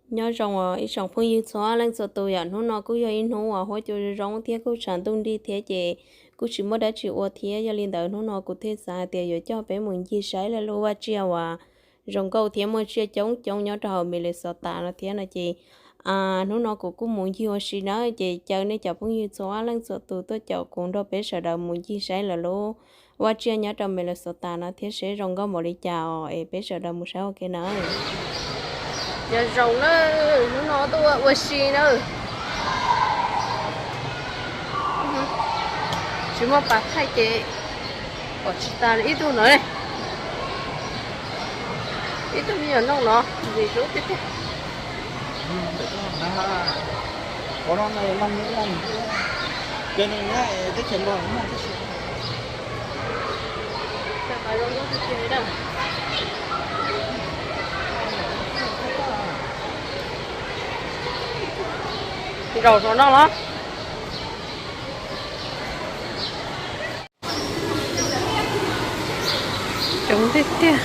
Nyob zoo os ib tsoom phooj ywg txhua leej txhua tus, yam hnub no kuj yog ib hnub uas huab cua zoo thiab kuj tshav ntuj nrig thiab ces kuj tsis muaj dab tsi ua thiab, yog li ntawd hnub no kuv thiaj xav hais tias yuav coj peb mus ncig saib lawv lub vaj tsiaj uas zoo nkauj thiab muaj tsiaj coob coob nyob rau hauv Minnesota no thiab no ces hnub no kuv kuj mus ncig ua si na ces caw nej cov phooj ywg txhua leej txhua tus tuaj caum kuv nrog peb sawv daws mus ncig saib lawv lub vaj tsiaj nyob rau Minnesota no thiab seb zoo nkauj npaum li cas os es peb sawv daws mus saib ua ke na. Nyob zoo na, hnub no tuaj ua si na. Tsis muaj pas thaij ces pom tsis tas li ib tug no, ib tug me nyuam nooj no, ntxim hlub tiag tiag. Zaum saum no los. Coob tiag tiag.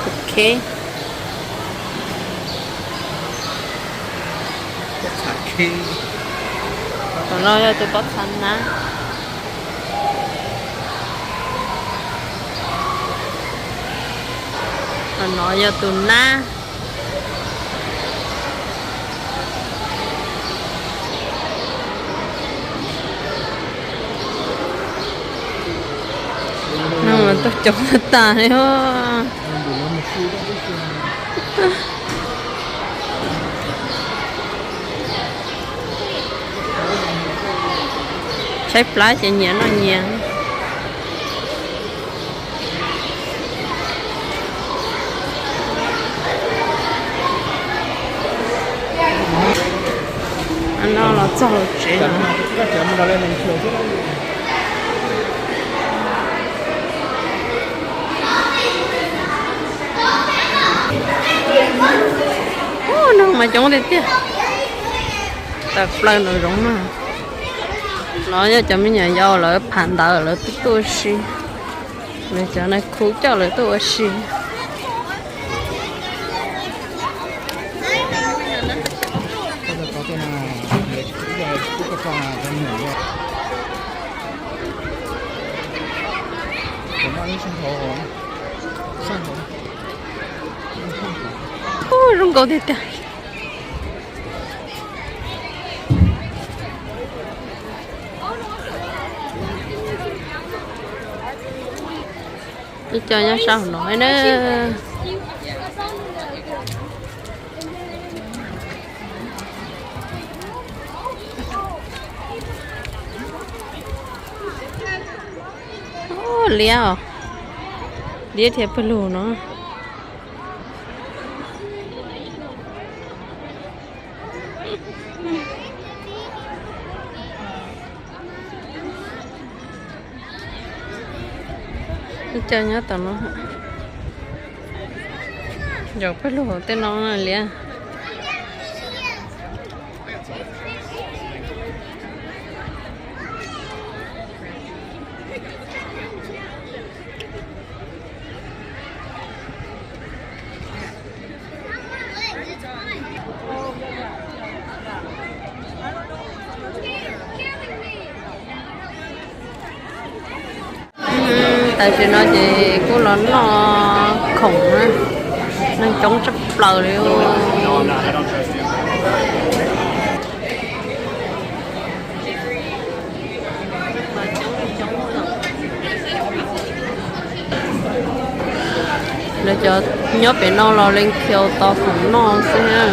Ok. Tus no yog tus pob txha nab. Tus no yog tus nab. No mas tuaj coob tas tas li. Tshaib plab ces nyias noj nyias. No los txog hauv tsev no. Ub, noog mas coob tiag tiag. Tawm plaws nraum zoov no. No yog cov me nyuam yaus lawv phav ntawv lawv tuaj ua si. Lawv cov nais khu coj lawv tuaj ua si. Ub, zoo nkauj tiag tiag. Ib co nyob sab hauv no na. Ub, liab os. Liab thiab pawg lug no. Ib co nyob tom no. Yog pawg lug hauv tej no liab. Tam sim no ces kuj los noj khoom na, neeg coob tshaj plaws li. Lawv cov nyob pem no los leej khiaus tos khoom noj xwb na.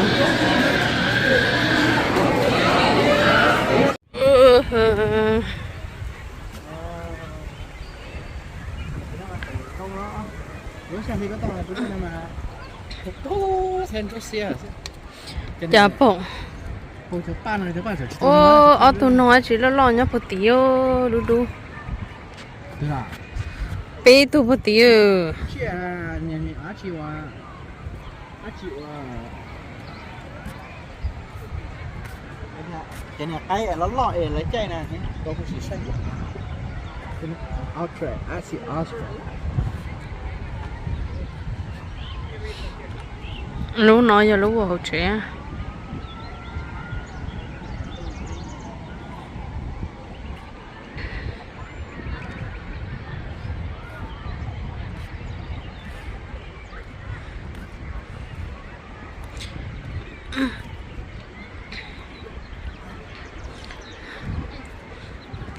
Cas pom. Ua, ob tug noog dab tsi loj loj nyob puag tid, dub dub. Peb tug puag tid. Ces niag qaib loj loj es lawv caij na, tau kuv sim saib. Ultra, I see ultra. Lub no yog lub ua hauv tsev.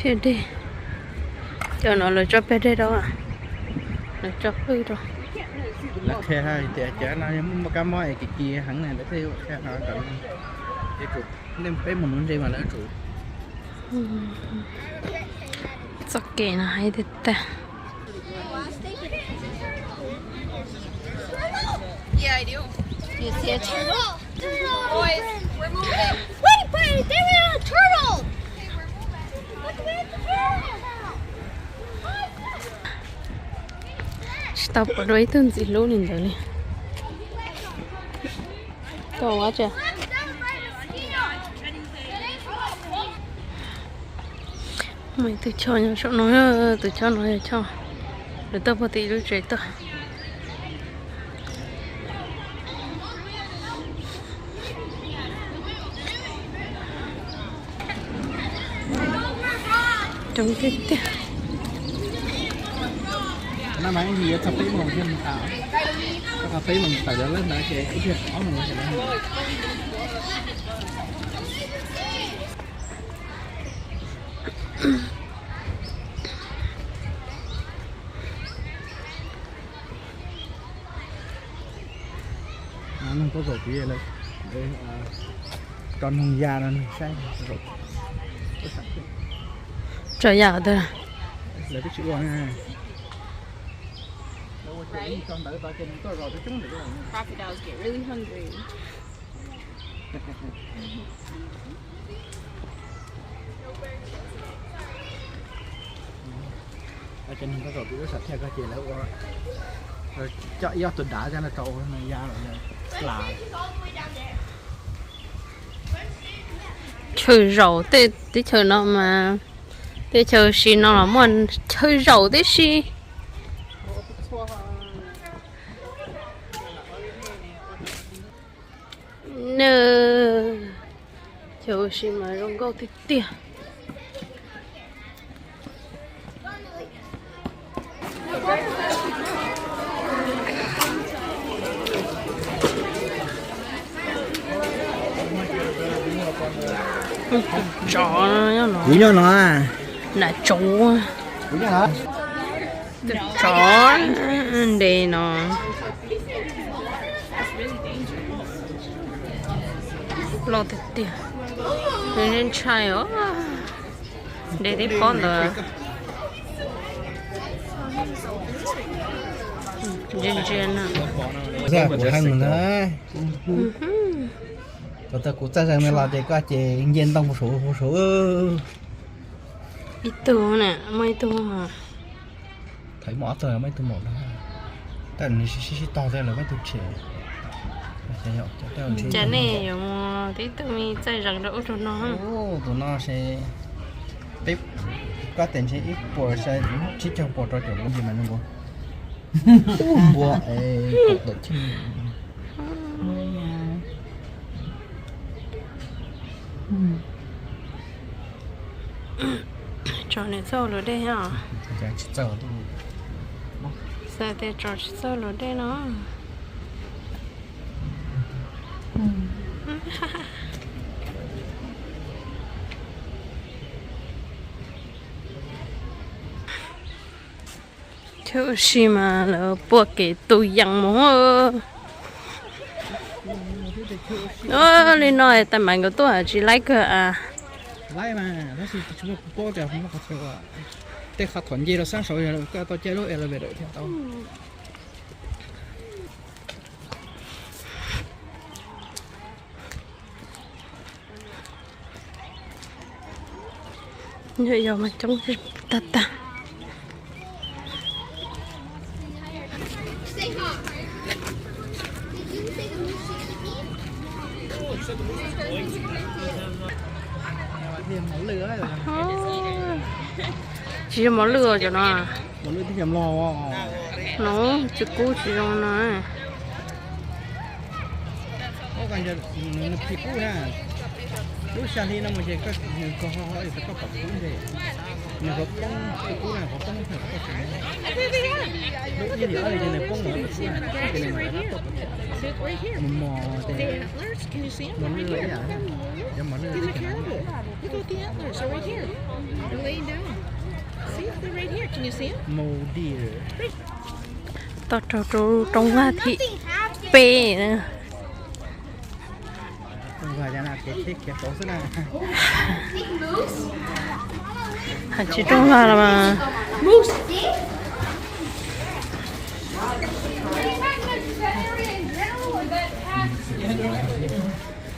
Phiaj dej, cov no lawv tso peb dej rau, lawv tso pwj rau. Lawv qhia hais tias cov no yog muaj kab mob es kim kim heev na, lawv thiaj qhia hais rau. Nej peb mus nuv ntses mas lawv tsum. Txoj kev no hais tiag tiag. Yeah, I do. Do you see a turtle? Boys, we're moving. Wait, buddy, there is a turtle. Okay, we're moving. Look, we have the turtle. Tsis tau pom dua ib tug ntxim hlub li ntawd li. Koj ua tse. Muaj ib tug choj nyob saum no, tus choj no yog choj lawv tuaj puag tim lub tsev tuaj. Coob tiag tiag. No mas yuav txog peb moos thiaj mus tas, txog peb moos tawm lawv lawb ntawd ces ib pliag ob moos ces lawv mus. Nug koj zaum tid, tso noog ya no nws saib. Tso ya tag. Lawv twb tsis ua na. Lawv ua ces tso ntawd tod ces nws tuaj zos twb coob ntawd. Crocodiles get really hungry. Cov neeg koj zaum tid lub sam thiaj koj ces lawv ua, coj ib ob tug dav coj los rau ua ya los las. Chaw zaum tej teb chaws no mas, teb chaws si no los muaj chaw zaum tib si. Nws, chaw ua si mas zoo nkauj tiag tiag. Tsov nyob no. Kuv nyob no. Nram tsoov. Kuv nyob no. Tsov ntev no. Loj tiag tiag. Ntshai os. Ntev tib pob ntawd. Ntsia ntsia na. Kuv hais mus ntag. Thaum kuv txawj zeeg no los ces koj ces nce ntoo puag saud puag saud. Ib tug na, muaj ib tug. Thaum muaj ob tug, muaj ib tug maum no. Tab nws sib sib tog thiab lawv muaj ib tug tshem. Cas nej yuav mus tib tug me txawj zeeg rau ub rau no? Tus no ces peb, koj tes ntshe ib puas sai tsib caug puas rau caum lub npia mas npua. Ub npua es kaum tawm cheej. Tso nws txauj luag dej os. Tsis txauj. Xav tias tso tsis txauj luag dej no. Chaw ua si mas lawv puag kev tu yees mus. Li no tais maiv nkawd tuaj tsis laib kawg a. Laib mas tab sis tsis muaj kuv paub tias muaj qhov chaw, tej qhov thaum nce rau sab saud yog koj tau caij lub elevator thiaj tau. Yog mas coob tag tag. Tsis yog mos lwj os cov no. No, txiv kub tsis zoo no. Lub sab hli no mus ces koj, nws koj ho ho koj pom kub nte. Nws qhov poob, kub na qhov poob. Lub ib li ob li ces nws poob mus, ces nws mam rov qab tuaj pom. Nws mos ces mos lwj ib yam, cov mos lwj. Look at the antlers, they're right here. They're laying down. See, they're right here. Can you see 'em? Mule deer. Toj raug rau rooj vag thib peb. Rooj vag na, kev teb kev qauv xwb na. Hais tsis rooj vag los mas.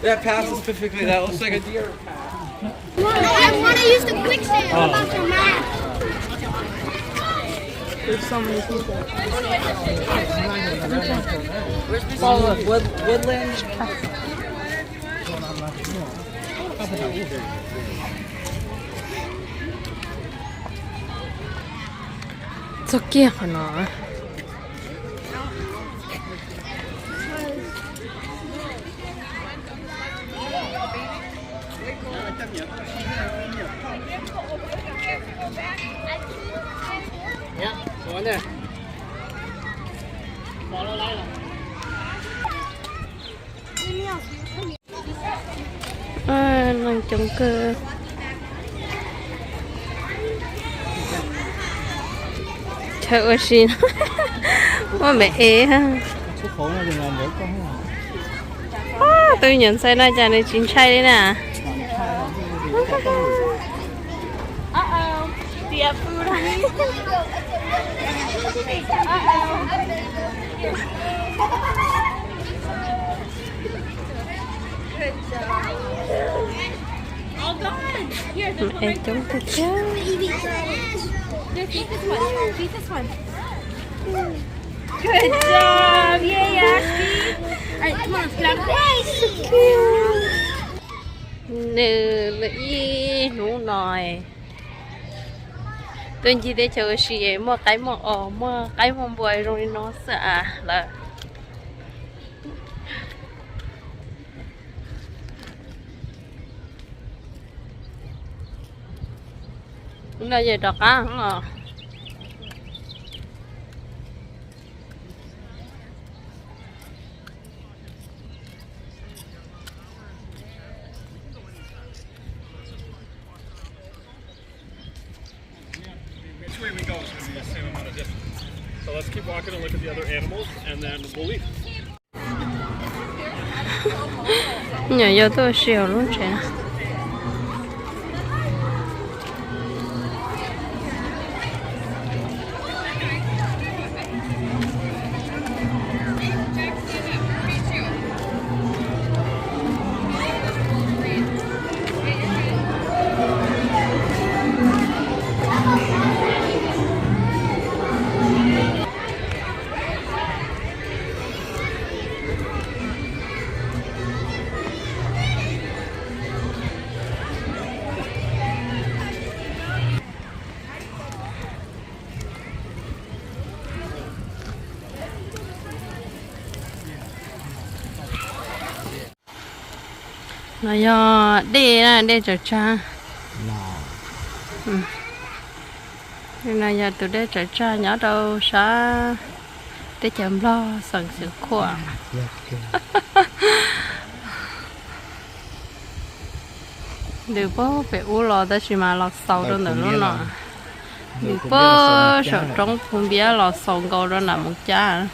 That path is specifically, that looks like a deer path. I want to use the quicksand. There's so many people. Follow up. Wood-, woodland. Txog kiag qhov no. Neeg coob kawg. Chaw ua si, muaj me es. Tus nyuam ntxhais no cas nws tsis ntshai li na. Coob tiag tiag. Nws ib hnub no tuaj ncig teb chaws ua si, muaj qaib muaj os, muaj qaib muaj npua zoo li no xwb lawm. No yog rov qab os. Which way we go is going to be the same amount of distance. So let's keep walking and look at the other animals, and then we'll leave. Nyuam yau tuaj ua si hauv lub tsev na. No yog dej, dej tsaws tsag. No yog tus dej tsaws tsag nyob rau sab teb chaws Nplog, xeev Xeev Khuam. Nws puag pem ub los tab sis mas los xaus rau ntawm lub no. Nws puag saum roob Phu Npiab los xaus nkaus rau nram Moos Cab.